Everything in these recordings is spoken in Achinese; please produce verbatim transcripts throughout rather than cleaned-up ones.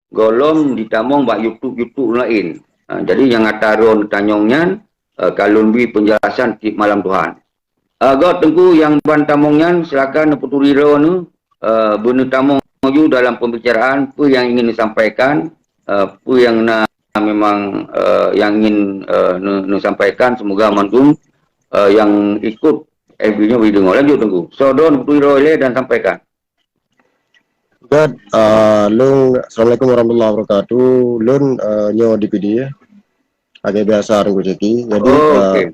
gohlom jitamong bak YouTube-YouTube laén. Ha, jadi nyang ata droe neutanyong nyan, eh, ka lôn bri peunjelasan tiep malam Tuhan. Eh, göt Teungku nyang ban tamong nyan, silakan neupeuturi droeneuh, eh, beuneutamong ju dalam pembicaraan, peue nyang ingin neusampaikan, eh, peue nyang na memang, eh, nyang ingin, eh, neu-, neusampaikan, semoga mandum, eh, nyang ikut F B nyoe bri deungoe. Lanjut Teungku. Soe droe neupeuturi droe ilée dan sampaikan. Göt, ah, lôn, Assalamualaikum warahmatullahi wabarakatuh. Lôn, ah, nyoe D P D, ya. Lagèe biasa Teungku Syaki. Jadi, Oh, ah, okey.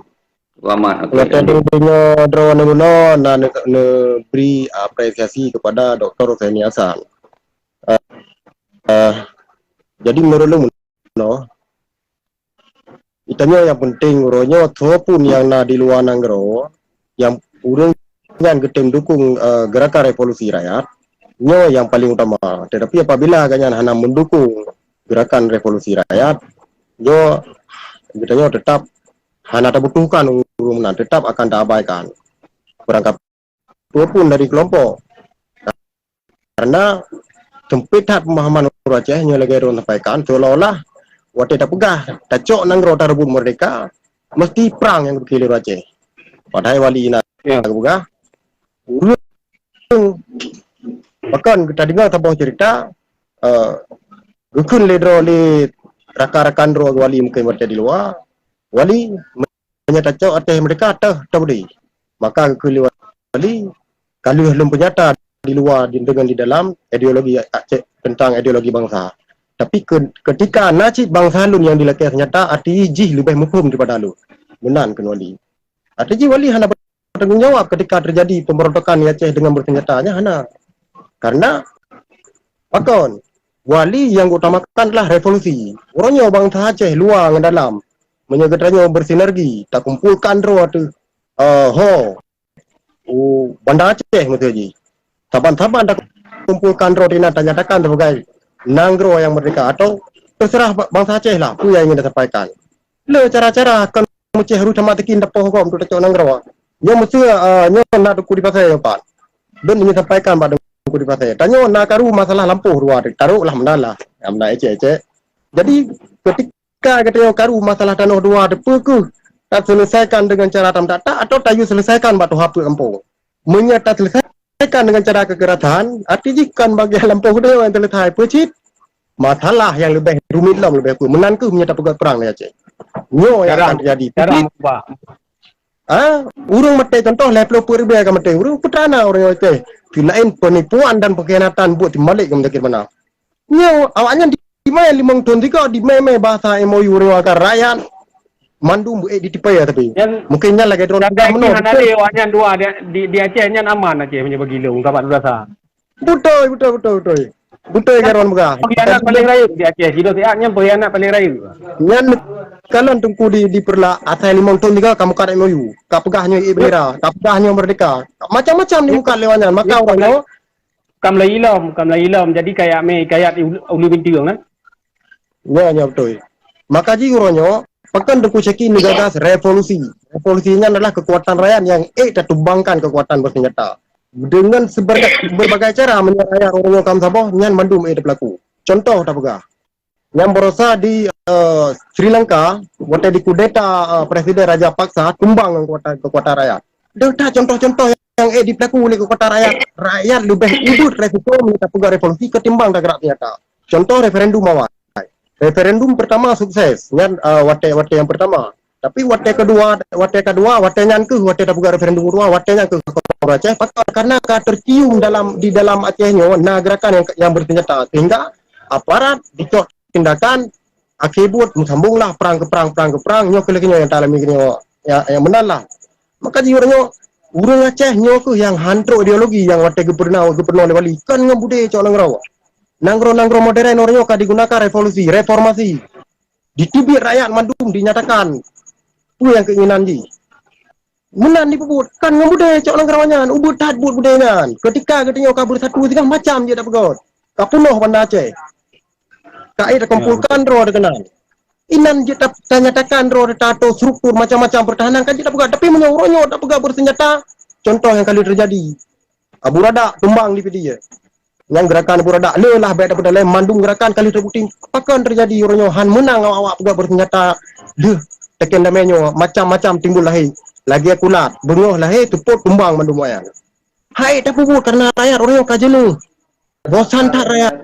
Selamat, okey, Kalau lanjut. tadi nyoe droe neubunoe na ne-, neubri apresiasi kepada Doktor Hussaini Hasan. Ah, ah, jadi menurut lôn bunoe, Geutanyoe nyang peunteng uroe nyoe, soe pun nyang na di luwa nanggroe, nyang ureueng nyan geutem dukung, eh, gerakan revolusi rakyat, nyoe nyang paleng utama. Tetapi apabila gobnyan hana meudukung gerakan revolusi rakyat, nyoe geutanyoe teutap hana tabutuhkan ureueng meunan, teutap akan taabaikan. Kurang ka peue pun dari kelompok. Karena sempit that pemahaman ureueng Aceh nyoe lagèe droen sampaikan, seolah-olah watèe tapeugah tacok nanggroe tareubot merdeka, mesti prang nyang geupike lé ureueng Aceh. Padahai wali na Ya. geupeugah, ureueng bahkan tadeungoe saboh cerita, eh, geukheun lé droe lé rakan-rakan droe wali mungken watèe di luwa, wali Meunyoe tacok até merdeka, toh, toh beudé. Maka geukheun lé wali, ka lheueh lôn peunyata di luwa di, deungon di dalam ideologi Aceh, teuntang ideologi bansa. Tapi ke-, keutika na cit bansa lôn nyang dilakèe seunyata, até jih leubeh muphom daripada lôn. Meunan kheun wali. Até jih wali hana bertanggung jawab keutika teujadi pemberontakan di Aceh deungon berseunyata, nyan hana. Karena pakon? Wali nyang geuutamakan adalah revolusi. Uroe nyoe bansa Aceh luwa ngon dalam, meunyoe geutanyoe bersinergi, takumpolkan droe ateueh, eh, ho, u Banda Aceh miseue jih. Saban-saban takumpolkan droe dinan tanyatakan sebagai nanggroe nyang merdeka atau teuseurah ba-, bansa Aceh lah peue nyang ingin tasampaikan. Le cara-cara kon Meucéh rui sama teukin tapoh gob untuk tacok nanggroe. Nyoe meuseu, ah, nyoe na Teungku di Pasè nyoe pat. Lôn ingin sampaikan bak Teungku di Pasè. Tanyoe na karu masalah lampôh dua, tarok lah meunan lah. Ya, meunan ecek-ecek. Jadi, ketika geutanyoe karu masalah tanoh dua, teupeu keuh taseuleusakan deungon cara tameudak-tak atau tayue seuleusakan bak tuha peuet gampông. Meunyoe taseuleusakan deungon cara kekerasan, arti jih kon bagian lampôh geutanyoe nyang teuleutai. Peue cit? Masalah nyang leubeh rumit lom, leubeh peue. Meunan keuh meunyoe tapeugah prang di Aceh. Nyoe nyang Jarang. akan teujadi. Jarang Tapi, ubah. ha, ureueng maté contoh lhèe ploh peuet ribèe ka maté. Ureueng peue teuma ureueng Aceh. Seulaén penipuan dan pengkhianatan buet Teungku Malik nyang sakét mana. Nyoe awaknyan dimai limong thôn sigoe, dimai-mai bahasa M O U ureueng akan rakyat. Mandum beu ék ditipée tapi. Nyan Mungkin nyan lagèe droe Nyan gaji meunoe, hana beutôi. lé awak nyan dua di, di, di Aceh nyan aman Aceh meunyoe bagi lôn, ka bak dua sa. Beutôi, beutôi, beutôi, beutôi. Beutôi Nyan Garon peugah. pengkhianat Tapi paling rayeuk di Aceh, Sido Siak nyan pengkhianat paling rayeuk. Nyan kalon Teungku di, di Peureulak, asai limong thôn tiga ka mukat M O U. Ka peugah nyoe ék bendera, ka peugah nyoe merdeka. Macam-macam dimukat lewat nyan. Maka ureueng nyoe Kam lheuh ilom, kam lheuh ilom. Jadi kayak meh, kayak ulu, ulu bintieng kan? Ya, ya betul. Maka jih uroe nyoe, pakon Teungku Syaki neugagas revolusi. Revolusi nyan adalah kekuatan rakyat nyang ék tatumbangkan kekuatan bersenjata. Dengan seberga-, berbagai cara meunyoe rakyat uroe nyoe kam saboh, nyan mandum ék teupelaku. Contoh tapeugah. Nyang barosa di, eh, Sri Lanka, watèe dikudeta, eh, Presiden Rajapaksa, tumbang ngon kekuatan, kekuatan rakyat. Deuh that contoh-contoh nyang ék dipeulaku lé kekuatan rakyat. Rakyat leubeh ubeut resiko meunyoe tapeugah revolusi ketimbang tagerak senjata. Contoh referendum awai. Referendum pertama sukses, nyan, eh, watèe, watèe nyang pertama. Tapi watèe kedua, watèe kedua, watèe nyan keuh, watèe tapeugah referendum kedua, watèe nyan keuh ka Aceh, pakon? Karena ka tercium dalam, di dalam Aceh nyoe na gerakan nyang, nyang bersenjata, sehingga aparat dicok tindakan, akhé buet meusambonglah perang ke perang, perang ke perang, nyoe keuh lagèe nyoe nyang talami keuh nyoe, ya, nyang meunan lah. Maka jih uroe nyoe, ureueng Aceh nyoe keuh nyang han trok ideologi nyang watèe geupeureunoe, geupeureunoe lé wali, kon ngon budaya cok nanggroe. Nanggroe-nanggroe modern uroe nyoe ka digunakan revolusi, reformasi. Diteubiet rakyat mandum dinyatakan peue nyang keinginan jih. Meunan jipeubuet, kon ngon budaya cok nanggroe nyan, ubeut that buet budaya nyan. Keutika geutanyoe ka beusatu, singoh macam jeuet tapeugöt. Ka peunoh Banda Aceh. Ka ék takumpolkan droe teuh keunan. Inan jeuet ta-, tanyatakan droe teuh atau struktur macam-macam pertahanan ka jeuet tapeugöt. Tapi meunyoe uroe nyoe tapeugah bersenjata, contoh nyang ka lheueh teujadi. Abu Radak tumbang di Pidie. Nyang gerakan Abu Radak le lah bèk tapeudalam, mandum gerakan ka lheueh teubukti. Pakon teujadi uroe nyoe han meunang awak-awak peugah bersenjata lheueh teken damé nyoe, macam-macam timbul lahé. Lagèe kulat, beungoh lahé, seupôt tumbang mandum awak nyan. Hai tapeubuet karena rakyat uroe nyoe ka jeuneuh. Bosan that rakyat.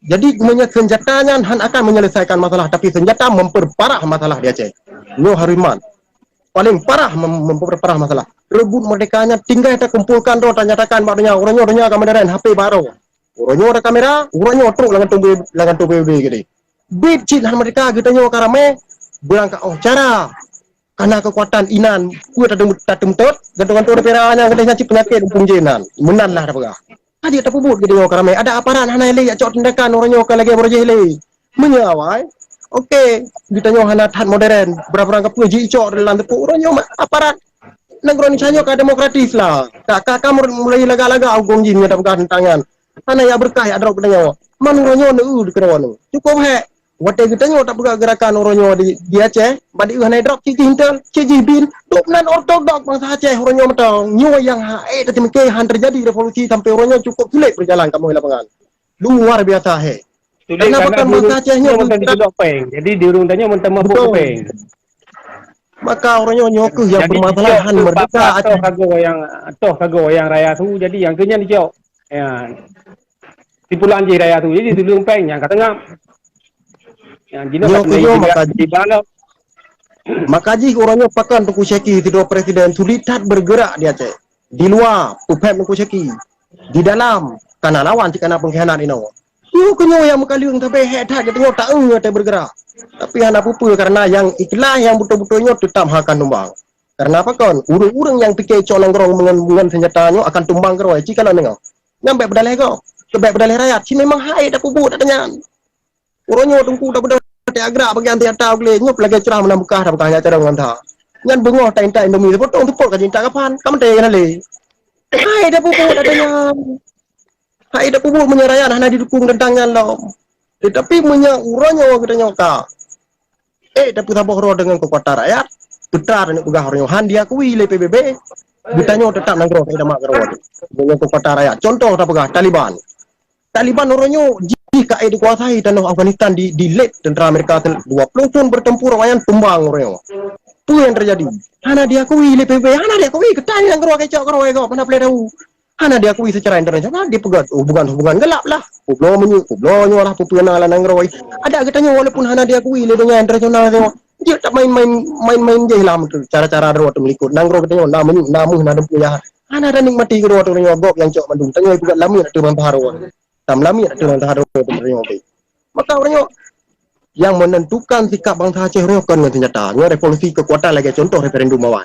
Jadi meunyoe senjata nyan han akan menyelesaikan masalah, tapi senjata memperparah masalah di Aceh. Nyoe harus mat. Paling parah mem-, memperparah masalah. Rebut merdeka nyan tinggai takumpulkan droe, tanyatakan bak donya. Uroe nyoe donya ka modern, H P baroe. Uroe nyoe ada kamera, uroe nyoe trok lam kantong B-, lam kantong P B B geude. Bit cit han merdeka geutanyoe ka ramé, beurangkat oh cara. Kana keukuatan inan, peue tateum-, tateumtot, gantung-gantung di pira nyan, geutanyoe cit peunyakét mumpung jih nan. Meunan lah tapeugah. Ka jeuet tapeubuet geutanyoe ka ramé. Ada aparat hana lé jak cok tindakan, uroe nyoe ka lagèe baroe jih lé. Meunyoe awai, oke, geutanyoe hana that modern, beurang-beurang kapeue jicok dalam teupeu. Uroe nyoe ma-, aparat nanggroe Indonesia nyoe ka demokratis lah. Ka, ka, ka mulai lagak-lagak hukôm jih meunyoe tapeugah teuntang nyan. Hana jak beureukat jak drob geutanyoe. Man uroe nyoe neu-eu di keudroe nyoe. Cukôp hék. Watèe geutanyoe tapeugah gerakan uroe nyoe di, di Aceh, bak di hana drob cit jih intel, cit jih bin, dok nan ortodok bansa Aceh uroe nyoe mantong. Nyoe nyang hana teumiké han teujadi revolusi sampai uroe nyoe cukôp sulet peujalan kamoe lapangan. Luar biasa, he. Sulet karena karena bukan dulu bangsa Aceh nyoe nyoe bukan bergerak. Dikeudok péng. Jadi di ureueng tanyoe mantong mabuk. Betul. Péng. Maka orang nyoe, nyoe keuh yang jadi permasalahan dicok merdeka toh Aceh. Kago yang, toh kago yang raya su, jadi yang keuh nyan dicok. Ya. Simpulan jih raya su, jadi tuleueng péng nyang ka teungap. Yang jinoe nyoe ka keuh nyoe teungap maka di balok. Maka jih orang nyoe pakon Teungku Syeki sidroe presiden sulit that bergerak di Aceh. Di luwa, peuphém Teungku Syeki. Di dalam, kana lawan cit kana pengkhianat inoe. Nyoe keuh nyoe nyang meukaleueng sabe hék that geutanyoe taeu nyoe tabergerak. Tapi hana peue-peue karena nyang ikhlas nyang beutôi-beutôi nyoe teutap akan tumbang. Karena pakon? Ureueng-ureueng nyang pike cok nanggroe ngon, ngon senjata nyoe akan tumbang keudroe cit kalon deungoe. Nyan bèk beudaleh gob, bèk beudaleh rakyat. Cit memang hai tapeubuet that nyan. Uroe nyoe Teungku tabeudôh teuagrak bagian senjata glé nyoe lagèe curah meunan beukah tapeugah nyan carông ngon that. Nyan beungoh taintat Indomie seupotong seupôt ka jintak kapan, ka meuté nyan lé. Hai tapeubuet that nyan. Hai tapeubuet meunyoe rakyat hana didukung teuntang nyan lom. Tetapi meunyoe uroe nyoe geutanyoe ka, eh, tapeusaboh droe deungon keukuatan rakyat, peutra taneuk peugah uroe nyoe han diakui lé P B B, geutanyoe teutap nanggroe ka idamah keudroe teuh. Deungon keukuatan rakyat. Contoh tapeugah Taliban. Taliban uroe nyoe jih ka dikuasai tanoh Afghanistan di, di lét tentara Amerika dua puluh thon bertempur awaknyan tumbang uroe nyoe. Peue nyang teujadi? Hana diakui lé P B B, hana diakui, geutanyoe nanggroe keucok keudroe gob, hana peureulèe tahu. Hana diakui secara internasional, dipeugah hubungan-hubungan gelap lah. Peubloe meunyoe, peubloe nyoe lah, peue-peue na lam nanggroe. Adak geutanyoe walaupun hana diakui lé donya internasional nyoe, jeuet tak main-main, main-main jih lah cara-cara droe teuh meulikot. Nanggroe geutanyoe na meunyoe, na meuh, na dempuyah. Hana tanikmati keudroe teuh nyoe gob nyang cok mandum. Tanyoe peugah lamiet ateueh bansa droe. Tam lamiet ateueh bansa droe teuh nyoe. Maka ureueng nyoe nyang menentukan sikap bansa Aceh nyoe kon ngon senjata. Nyoe revolusi keukuatan lagèe contoh referendum awai.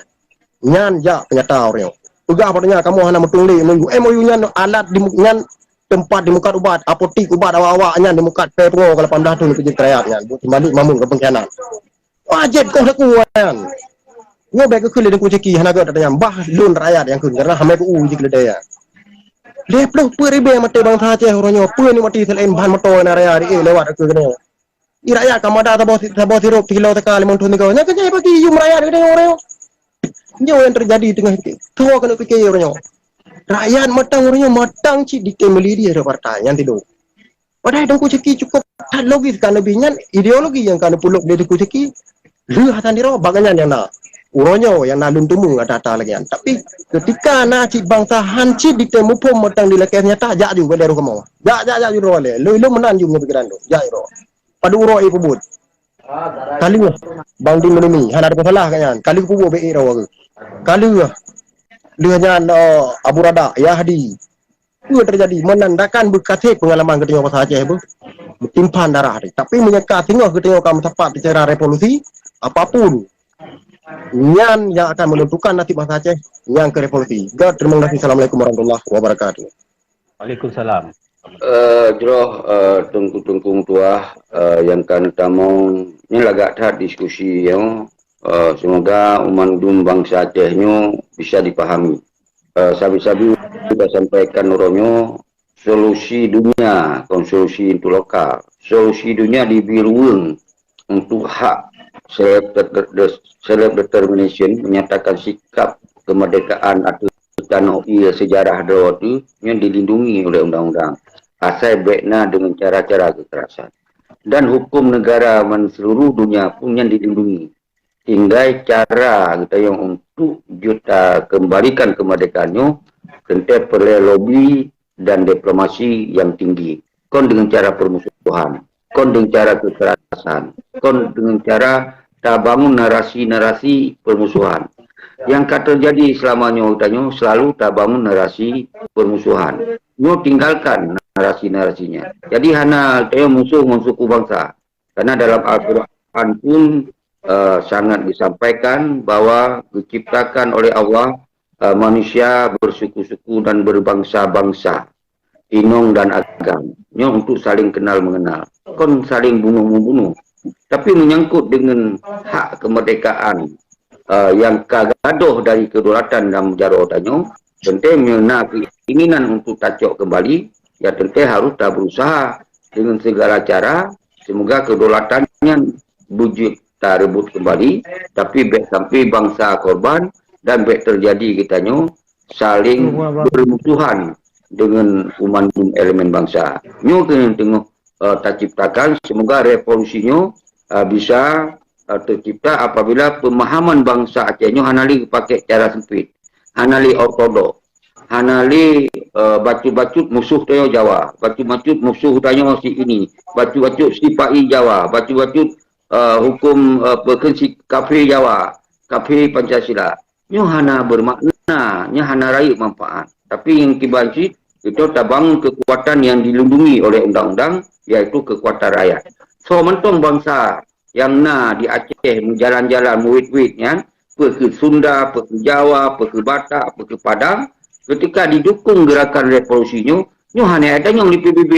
Nyan jak peunyata ureueng nyoe. Peugah bak donya kamoe hana meutueng lé M O U. M O U nyan alat di mu-, nyan teumpat dimukat ubat, apotik ubat awak-awak nyan dimukat pèe pungo ka lapan blah thon peujeuet keu rakyat nyan. Buet teubalik mamun keu pengkhianat. Wajéb koh laku nyan. Nyoe bèk geukheun lé Teungku Syeki hana gèt tanyong bah lôn rakyat nyang kheun karena hamai keu u jih keuleudèe nyan. Lhèe ploh peuet ribèe maté bansa Aceh uroe nyoe, peue nikmati selain bahan moto na raya di lewat keu keunoe. Di rakyat ka mada saboh, saboh sirop sikilo teuka limong thon sigoe. Nyan keuh jai bagi yum rakyat keunoe uroe nyoe. Nyoe nyang teujadi teungoh tho keuneuk pike uroe nyoe. Rakyat matang uroe nyoe matang cit di Kemeli di partai nyan tidoe. Padahai Teungku Syeki cukôp that logis ka neubi nyan ideologi nyang ka neupeulok lé Teungku Syeki. Lheueh Hasan Tiro bak nyan nyang na. Uroe nyoe nyang na lôn teumé ata-ata lagèe nyan. Tapi keutika na cit bansa han cit ditém muphom mantong dilakèe nyata jak ju bak lé ruh kamoe. Jak, jak, jak ju droe lé. Lôn, lôn meunan ju ngon pikiran lôn. Jak ju droe. Padub uroe ie peubuet. Ka lheueh Bang Din Meulumi hana teupeue salah ka nyan. Ka lheueh peubuet bèk ie droe. Ka lheueh lheueh nyan, oh, Abu Radak, Yahdi. Peue teujadi? Menandakan beukaseb peungalaman geutanyoe bangsa Aceh beuh meutimpan darah tadi. Tapi meunyoe ka singoh geutanyoe ka meusapat bicara revolusi, apapun nyan nyang akan menentukan nasib bangsa Aceh nyang keu revolusi. Gèt, terima kasih. Assalamualaikum warahmatullahi wabarakatuh. Waalaikumsalam. Eh, jroh, eh, teungku-teungku meutuah, eh, nyang ka neutamong, nyan lagak that diskusi nyoe. Eh, semoga u mandum bansa Aceh nyoe bisa dipahami. Eh, sabe-sabe ka sampaikan uroe nyoe, solusi dunia, kon solusi untuk lokal. Solusi dunia dibi ruweueng untuk hak self, self determination, menyatakan sikap kemerdekaan atau tanoh ie sejarah droe teuh nyan dilindungi oleh undang-undang. Asai bék na deungon cara-cara kekerasan. Dan hukum negara man seluruh dunia pun nyan dilindungi. Tinggai cara geutanyoe untuk jeuet takeumbalikan keumerdekaan nyoe teuntée peureulée lobi dan diplomasi nyang tinggi. Kon deungon cara permusuhan, kon deungon cara kekerasan, kon deungon cara tabangun narasi-narasi permusuhan. Nyang ka teujadi seulama nyoe geutanyoe selalu tabangun narasi permusuhan. Nyoe tinggalkan narasi-narasi nyan. Jadi hana geutanyoe musoh ngon suku bansa. Karena dalam Al-Quran pun eh, sangat disampaikan bahwa diciptakan oleh Allah eh, manusia bersuku-suku dan berbangsa-bangsa, inong dan agam. Nyoe untuk saling kenal mengenal. Kon saling bunuh-membunuh. Tapi menyangkut dengan hak kemerdekaan eh, yang ka gadoh dari kedaulatan dan jaroe tanyoe, teuntée meuna keinginan untuk tacok kembali, ya teuntée harus taberusaha dengan segala cara semoga kedaulatan nyan beujeuet tarebut kembali, tapi bék sampai bansa korban dan bék terjadi geutanyoe saling bermusuhan dengan umat elemen bangsa. Nyoe keuh nyang teungoh eh, taciptakan, semoga revolusi nyoe eh, bisa eh, tercipta apabila pemahaman bangsa Aceh nyoe hana lé pakai cara sempit, hana lé ortodok, hana lé eh, bacut-bacut musuh tanyoe Jawa, bacut-bacut musuh tanyoe si ini, bacut-bacut si pai Jawa, bacut-bacut eh, hukum eh, peukeuh si kafir Jawa, kafir Pancasila. Nyoe hana bermakna, nyoe hana rayeuk manfaat. Tapi nyang kiban cit, kita tabangun kekuatan yang dilindungi oleh undang-undang, yaitu kekuatan rakyat. Soe mantong bansa nyang na di Aceh meujalan-jalan meuwit-wit nyan, peue keu Sunda, peue keu Jawa, peue keu Batak, peue keu Padang, ketika didukung gerakan revolusi nyoe, nyoe hana ada nyang di P B B.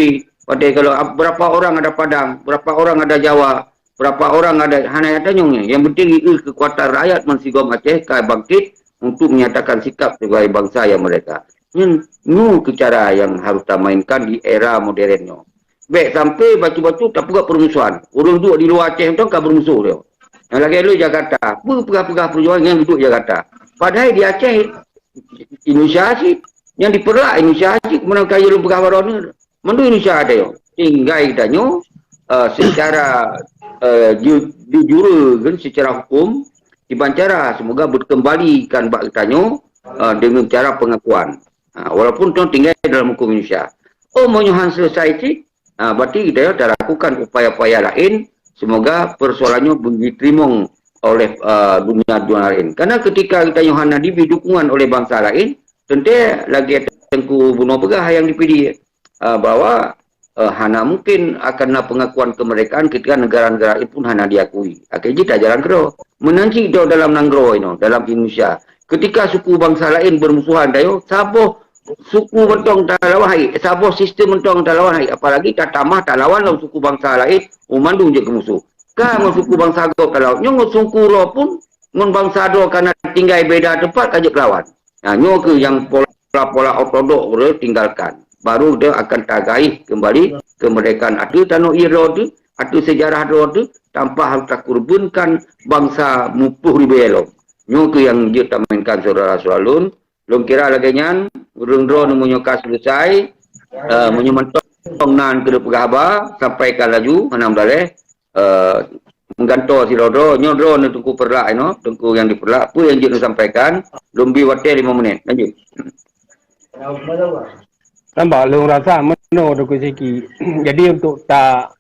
Padahai kalau ap- berapa orang ada Padang, berapa orang ada Jawa, berapa orang ada, hana ada nyang nyan. Yang penting ieu kekuatan rakyat meusigom Aceh ka bangkit untuk menyatakan sikap sebagai bangsa yang merdeka. Nyan nyoe keu cara yang harus tamainkan di era modern nyoe. Bék sampai bacut-bacut tapeugah permusuhan. Ureuëng duek di luwa Aceh mantong ka bermusuh dia. Yang lagée lôn Jakarta, peugah-peugah perjuangan yang duek Jakarta. Padahai di Aceh, Indonesia cit, yang dipeurlak Indonesia cit, kemudian kaya lôn peugah baroe ni, mandum Indonesia ada yo. Tinggai tanyoe uh, secara uh, ju- dijureugen secara hukum, dibancara semoga berkembalikan bak tanyoe uh, dengan cara pengakuan. Ha, walaupun tu tinggal dalam hukum Indonesia. Oh, meunyoe han selesai cit, ha, berarti kita ya lakukan upaya-upaya lain, semoga persoalannya diterima oleh uh, dunia-dunia lain. Karena ketika kita Yohana diberi dukungan oleh bangsa lain, tentu lagi Tengku Buno peugah yang dipilih uh, bahwa uh, hana mungkin akan ada pengakuan kemerdekaan ketika negara-negara lain pun hana diakui. Akhirnya kita jalan keroh. Menanti do dalam nanggroe ino, dalam Indonesia. Ketika suku bangsa lain bermusuhan tayo, saboh suku mentong talawan hai, saboh sistem mentong talawan hai, apalagi tatamah talawan lawan suku bangsa lain, umandum je ke musuh. Ka ngon suku bangsa gob talawan, nyoe ngon suku roh pun ngon bangsa droe kana tinggai beda tempat ka jeuet kelawan. Nah, nyoe ke yang pola-pola ortodok tinggalkan. Baru dia akan tagaih kembali kemerdekaan atau tanoh ie droe tu, atau sejarah droe tu, tanpa harus takurbankan bangsa mupuh ribée lom. Nyoe ke yang jeuet tamainkan saudara-saudara lôn. Lôn kira lagée nyan, ureuëng droe meunyoe ka selesai, uh, meunyoe mantong nan keuneuk peugah haba, sampaikan laju, hana meudaleh. Uh, menggantoe sidroe-droe, nyoe droe ni Tengku Peurlak ino, Tengku yang dipeurlak, peue yang jeuet neusampaikan, lôn bi watée lima menit. Lanjut. Tambah lôn rasa meunoe Tengku Siki. Jadi untuk tak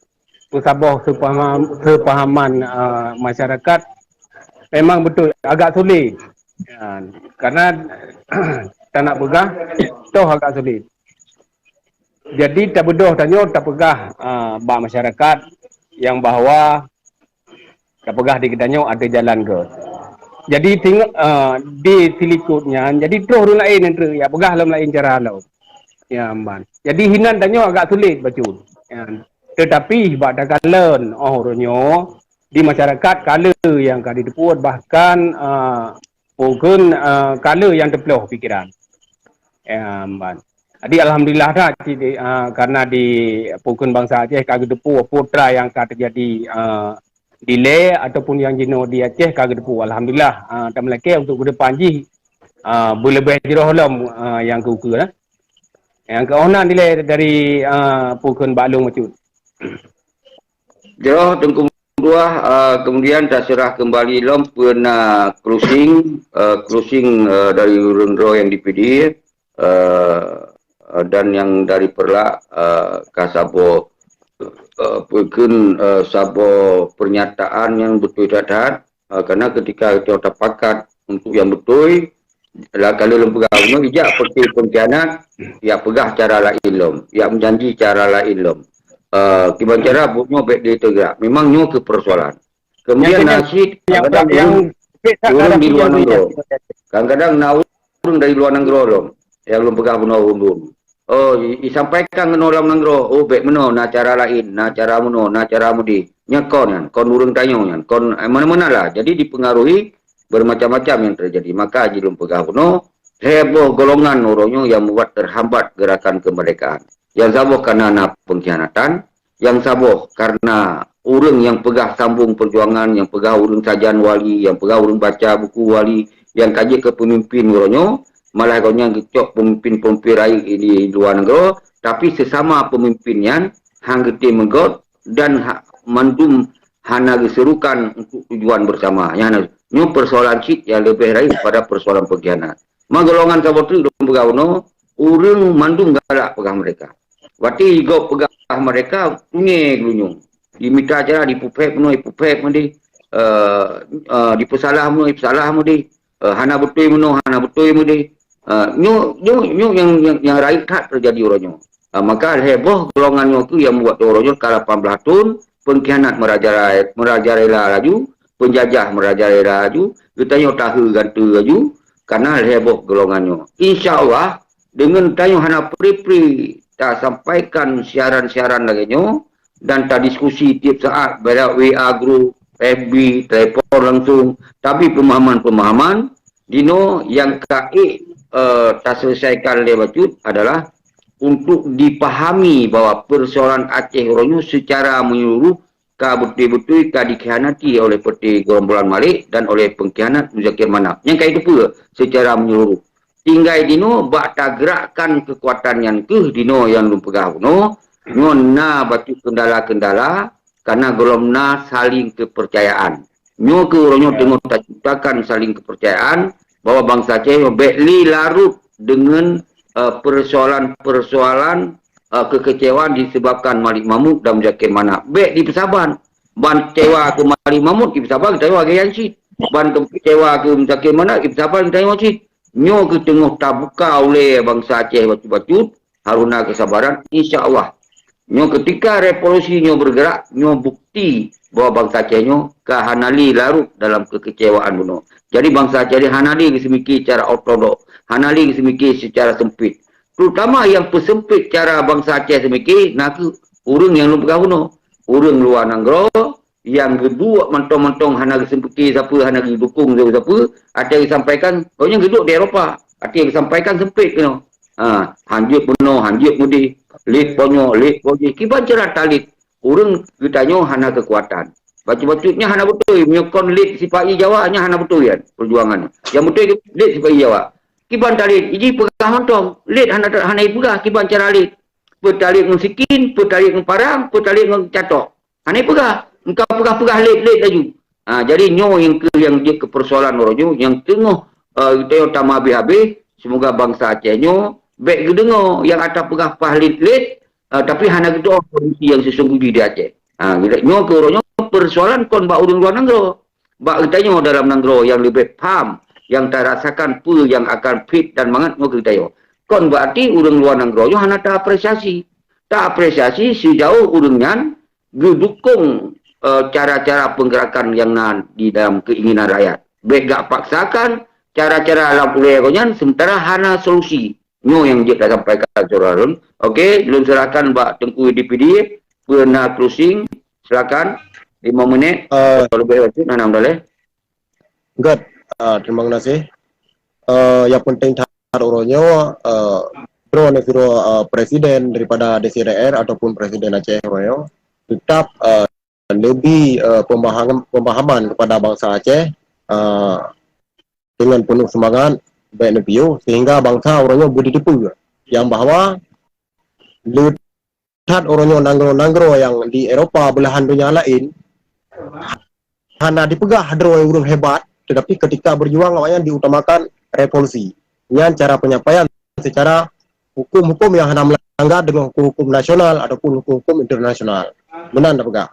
peusaboh seupaham, sepahaman uh, masyarakat memang betul agak sulit. Ya, karena tak nak peugah toh agak sulit. Jadi tabeudôh tanyoe tapeugah uh, bak masyarakat yang bahwa tapeugah di geutanyoe ada jalan ke. Jadi ting, uh, di silikot nyan, jadi troh ureuëng lain yang ya peugah lom lain cara lom. Ya man. Jadi hinan tanyoe agak sulit bacut. Ya. Tetapi bak takalon oh uroe nyoe di masyarakat kala yang ka diteupeue bahkan uh, pukon uh, kala yang teuploh pikiran. Ya man. Jadi alhamdulillah dah uh, karena di pukon bangsa Aceh ka geuteupeue putra yang ka terjadi uh, di le ataupun yang jinoe di Aceh ka geuteupeue. Alhamdulillah uh, tameulakée untuk ke depan jih ah, beuleubeh jroh lom, ah, nyang keu ukeue lah. Nyang keu oh na nilai dari, ah, peue kheun bak lôn bacut. Jroh Teungku Meutuah, ah, kemudian taseurah kembali lom peue na closing, ah, closing, ah, dari ureuëng droe nyang di P D I, eh, dan nyang dari Peureulak, eh, ka saboh, eh, peue kheun, eh, saboh pernyataan nyang beutôi that-that, eh, karena ketika geutanyoe tapakat untuk nyang beutôi, lah ka lheueh lôn peugah, bunoe ijak peuti pengkhianat, ya peugah cara laén lom, ya meujanji cara laén lom. Eh, kiban cara buet nyoe bék diteugak. Memang nyoe keu persoalan. Kemudian nyang, na cit, nyang, kadang-kadang nyang ureuëng, ureuëng di luwa nanggroe. Kadang-kadang na ureuëng dari luwa nanggroe lom, nyang lôn peugah bunoe ureuëng dum. Oh, i-, isampaikan keunoe lam nanggroe, "Oh, bék meunoe, na cara laén, na cara meunoe, na cara meudeh." Nyan kon nyan, kon ureuëng tanyoe nyan, kon, eh, mana-mana lah. Jadi dipengaruhi bermacam-macam yang terjadi. Maka jih lôn peugah bunoe, heboh golongan uroe nyoe yang membuat terhambat gerakan kemerdekaan. Yang saboh karena na pengkhianatan, nyang saboh karena ureuëng nyang peugah sambong peujuangan, nyang peugah ureuëng sajan wali, nyang peugah ureuëng baca buku wali, nyang ka jeuet keu peumimpin uroe nyoe, malah gobnyan geucok peumimpin-peumimpin rayeuk di luwa nanggroe, tapi sesama peumimpin nyan han geutem meugot dan ha-, mandum hana geuseurukan untuk tujuan bersama. Nyan, nyoe persoalan cit nyang leubeh rayeuk pada persoalan pengkhianat. Ma golongan saboh treuk lôn peugah bunoe, ureuëng mandum galak peugah mereka. Watée jigob peugah mereka, tunyée geulunyueng. Jimita cara jipeuphét bunoe, jipeuphét meudeh, eh, eh, jipeusalah bunoe, jipeusalah meudeh, eh, hana beutôi bunoe, hana beutôi meudeh. Eh, nyoe, nyoe, nyoe nyang, nyang, nyang rayeuk that teujadi uroe nyoe. Eh, maka lhée boh golongan nyoe kheueh nyang buet uroe nyoe ka lapan blaih thon, pengkhianat merajalela, merajalela laju, penjajah merajalela laju, geutanyoe tahe gante laju, karena lhée boh golongan nyoe. Insya Allah, deungon tanyoe hana pri-pri tasampaikan siaran-siaran lagée nyoe dan tadiskusi tieb saat lewat W A group, F B, telepon langsung, tapi pemahaman-pemahaman dinoe nyang ka ék, eh, taselesaikan lé bacut adalah untuk dipahami bahwa persoalan Aceh uroe nyoe secara menyeluruh ka beutôi-beutôi ka dikhianati oleh Partai Gerombolan Malik dan oleh pengkhianat Muzakir Manaf. Nyang ka itu peue secara menyeluruh. Tinggai dinoe bak tagerakkan keukuatan nyan kheueh dinoe nyang lôn peugah bunoe, nyoe na bacut kendala-kendala, karena gohlom na saling kepercayaan. Nyoe kheueh uroe nyoe teungoh taciptakan saling kepercayaan, bahwa bansa Aceh nyoe bék lé larot deungon, eh, persoalan-persoalan, eh, kekecewaan disebabkan Malik Mahmud dan Muzakir Manaf. Bék dipeusaban. Ban kecewa keu Malik Mahmud, dipeusaban geutanyoe lagée nyan cit. Ban kecewa keu Muzakir Manaf, dipeusaban geutanyoe cit. Nyoe kheueh teungoh tabuka ulée bansa Aceh bacut-bacut, harus na keusabaran, insya Allah. Nyoe keutika revolusi nyoe bergerak, nyoe bukti bahwa bansa Aceh nyoe ka hana lé larot dalam kekecewaan bunoe. Jadi bansa Aceh hana lé geuseumiké secara ortodok, hana lé geuseumiké secara sempit. Terutama nyang peusempit cara bansa Aceh seumiké, na kheueh ureuëng nyang lôn peugah bunoe. Ureuëng luwa nanggroe, nyang geuduek mantong-mantong hana geuseumpike sapeue, hana geudukong sapeue-sapeue, até geusampaikan, gobnyan geuduek di Eropa, até geusampaikan seumpet keunoe. Ha, hanjeuet bunoe, hanjeuet meudeh, lét po nyoe, lét po jih. Kiban cara talét, ureuëng geutanyoe hana keukuatan. Bacut-bacut nyan hana beutôi, meunyoe kon lét sipa-i Jawa, nyan hana beutôi nyan, peujuangan nyan. Nyang beutôi lét sipa-i Jawa. Kiban talét, iji peugah mantong, lét hana, hana ipeugah, kiban cara lét. Peutalét ngon sikin, peutalét ngon parang, peutalét ngon catok. Hana peugah, engkau peugah-peugah lét-lét laju. Ha, jadi nyoe nyang kheueh nyang jeuet keu persoalan uroe nyoe, nyang teungoh, eh, geutanyoe tameuhabéh-habéh, seumoga bansa Aceh nyoe bék geudeungoe nyang ata peugah paih lét-lét, eh, tapi hana geudoe kondisi nyang seusunggoh jih di Aceh. Ha, nyoe kheueh uroe nyoe persoalan kon bak ureuëng luwa nanggroe. Bak geutanyoe dalam nanggroe nyang leubeh paham, nyang tarasakan peue nyang akan phét dan mangat nyoe keu geutanyoe. Kon berarti ureuëng luwa nanggroe nyoe hana taapresiasi. Taapresiasi sijauh ureuëng nyan geudukong, eh, cara-cara penggerakan nyang na di dalam keinginan rakyat. Bék gak paksakan cara-cara lam ulée gobnyan sementara hana solusi. Nyoe nyang jeuet tasampaikan, Saudara lôn. Oke, lôn serahkan bak Teungku D P D, peue na closing, silakan, lima menit, eh, atau lebih bacut, na, na, boleh. Good. Ah, terima kasih. Eh, yang penting that uroe nyoe, eh, sidroe ngon sidroe, eh, presiden daripada D C D R ataupun presiden Aceh uroe nyoe tetap, eh, lebih, eh, pemahaman, pemahaman kepada bangsa Aceh, eh, dengan penuh semangat, bèk neupiôh, sehingga bansa uroe nyoe beuditeupeu nyang bahwa le that uroe nyoe nanggroe-nanggroe nyang di Eropa beulahan donya laén hana dipeugah droe ureuëng hebat, tetapi ketika berjuang awaknyan diutamakan revolusi. Nyan cara penyampaian secara hukum-hukum yang hana melanggar dengan hukum-hukum nasional ataupun hukum-hukum internasional. Meunan tapeugah.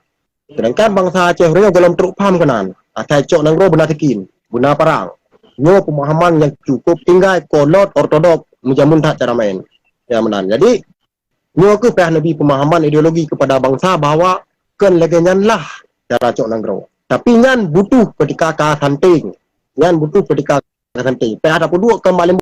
Sedangkan bansa Aceh uroe nyoe golom trok paham keunan, asai cok nanggroe beuna sikin, beuna parang. Nyoe pemahaman yang cukup tinggai, kolot, ortodok, meujameun that cara main. Ya, meunan. Jadi, nyoe keuh payah neubi pemahaman ideologi kepada bansa bahwa kon lagèe nyan lah cara cok nanggroe. Tapi nyan butuh ketika ka santing. Nyan butuh ketika ka santing. Payah tapeuduek keu malem